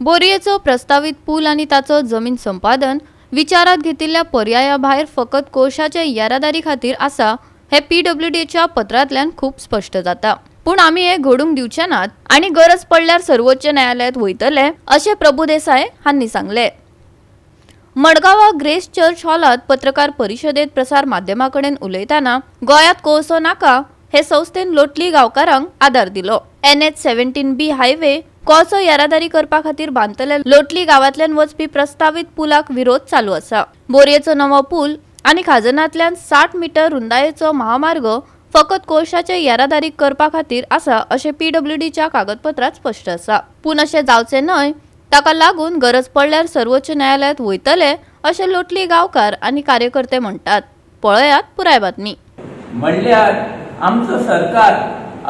बोरयेचो प्रस्तावित पूल आनी ताचो जमीन संपादन विचारात घेतिल्ल्या पर्याया भायर फकत कोळशाचे येरादारी खातीर आसा हे पीडब्ल्यूडीच्या पत्रांतल्यान खूब स्पश्ट जाता। पूण आमी हे घडूंक दिवचे नात आनी गरज पडल्यार सर्वोच्च न्यायालयात वयतले अशें प्रभुदेसाय हांणी सांगले। मडगांवा ग्रेस चर्च हॉलात पत्रकार परिशदेत प्रसार माध्यमां कडेन उलयतना गोंयांत कोळसो नाका हे संस्थेन लोटली गांवकारांक आदार दिलो। NH-17B highway कोळसो येरादारी करपा खातीर बांदतले लोटली गांवांतल्यान वचपी प्रस्तावीत पुलाक विरोध चालू आसा। बोरयेचो नवो पूल आनी खाजनांतल्यान 60 मीटर रुंदायेचो महामार्ग फकत कोळशाचे येरादारी करपा खातीर आसा अशें पीडब्ल्यूडीच्या कागदपत्रांत स्पश्ट आसा। पूण अशें जावचें न्हय ताका लागून गरज पडल्यार सर्वोच्च न्यायालयात वयतले अशें लोटली गांवकार आनी कार्यकर्ते म्हणटात। पळयात पुराय बातमी। म्हणल्यार आमचो सरकार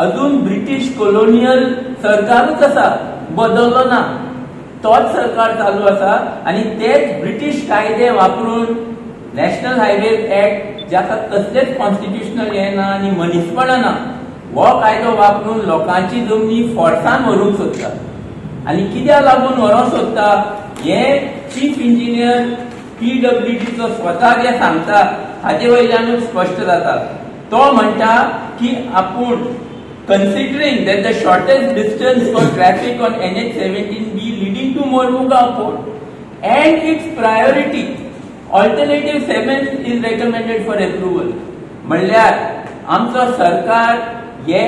अजून ब्रिटीश कॉलोनियल सरकारूच आसा, बदललो ना, तोच सरकार चालू आसा आनी तेच ब्रिटीश कायदे वापरून नॅशनल हायवे ऍक्ट जाका कसलेच कॉन्स्टिट्युशनल हे ना आनी मनीसपणा ना, हो कायदो वापरून लोकांची जमनी फोर्सान व्हरूंक सोदता। आनी कित्याक लागून व्हरूंक सोदता हे चीफ इंजिनियर पीडब्ल्यूडीचो स्वता जे सांगता हाजे वयल्यानूच स्पश्ट जाता। तो म्हणटा की आपूण considering that the shortest distance for traffic on NH-17B leading to Mormugao Port and its priority, alternative 7 is recommended for approval. म्हणल्यार आमचो सरकार हे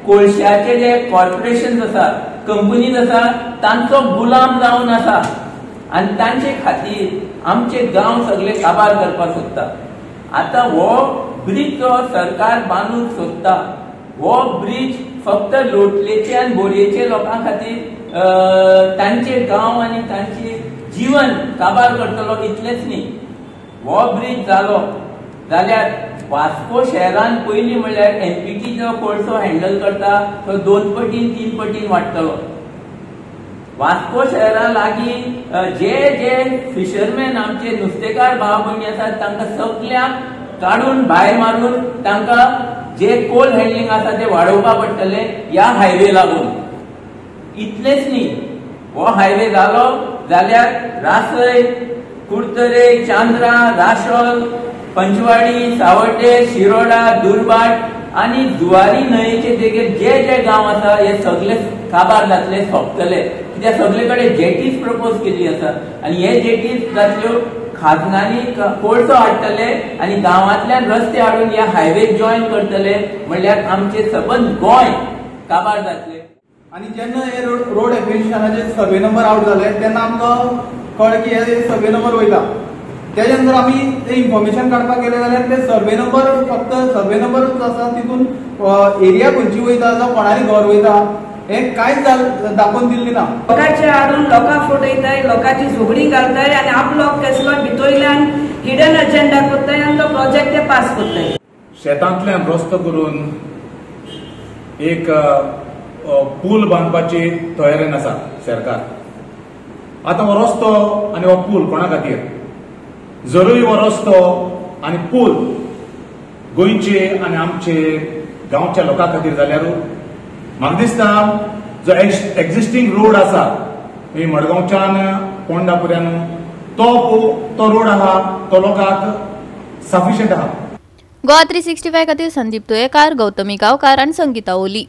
कोळशाचे जे कॉर्पोरेशन आसा, कंपनीज आसा, तांचो गुलाम जावन आसा आनी तांचे खातीर आमचे गांव सगळे काबार करपाक सोदता। आतां हो ब्रीज जो सरकार बांदूंक सोदता हो ब्रीज फक्त लोटलेचे आनी बोरयेचे लोकां खातीर तांचे गांव आनी तांचे जीवन काबार करतलो इतलेच न्ही, हो ब्रीज जालो जाल्यार वास्को शहरान पयलीं म्हणल्यार एनपीटी जो कोळसो हँडल करता तो 2 पटीन 3 पटीन वाडटलो। वास्को शहरा लागीं जे जे फिशरमॅन आमचे नुस्तेकार भाव भयणी आसात तांकां सगल्यांक काडून भायर मारून तांकां जे कोल हँडलिंग आसा ते वाडोवपा पडटले ह्या हायवे लागून। इतलेच न्ही, हो हायवे जालो जाल्यार रासय, कुडतरे, चांद्रा, राशोल, पंचवाडी, सावड्डे, शिरोडा, दुर्भाट आनी जुवारी न्हंयेचे देगेर जे जे गांव आसा हे सगळे काबार जातले, सोंपतले। कित्याक सगळे कडेन जेटीज प्रपोज केल्ली आसा आनी हे जेटीज जातल्यो खाजनांनी कोळसो हाडटले आनी गांवांतल्यान रस्ते हाडून ह्या हायवे जॉयन करतले, म्हणल्यार आमचे सबंद गोंय काबार जातले। आनी जेन्ना हे रोड एक्विजिशनाचे सर्वे नंबर आवट जाले तेन्ना आमकां कळ्ळें की हे सर्वे नंबर वयता। तेजे नंतर आमी ते इन्फॉर्मेशन काडपाक गेले जाल्यार ते सर्वे नंबर फक्त सर्वे नंबरूच आसा, तितून एरिया खंयची वयता जावं कोणाली घर वयता हे कांयच दाखोवन दिल्ली ना। लोकांचे हाडून लोकांक फटयताय, लोकांची झगडीं घालताय आनी आपलो कसलो भितरल्यान हिडन एजेंडा करताय आनी तो प्रोजेक्ट ते पास करताय। शेतांतल्यान रस्तो करून एक पूल बांदपाची तयारेन आसा सरकार। आतां हो रस्तो आनी हो पूल कोणा खातीर? जरूय हो रस्तो आनी पूल गोंयचे आनी आमचे गांवच्या लोकां खातीर जाल्यार म्हाका दिसता जो एक्झिस्टींग रोड आसा मडगांवच्यान पोंडा पर्यंत तो रोड आहा तो लोकांक सफिशियंट आहा। गोवा 365 खातीर संदीप तुयेकार, गौतमी गांवकार आनी संगीता ओली।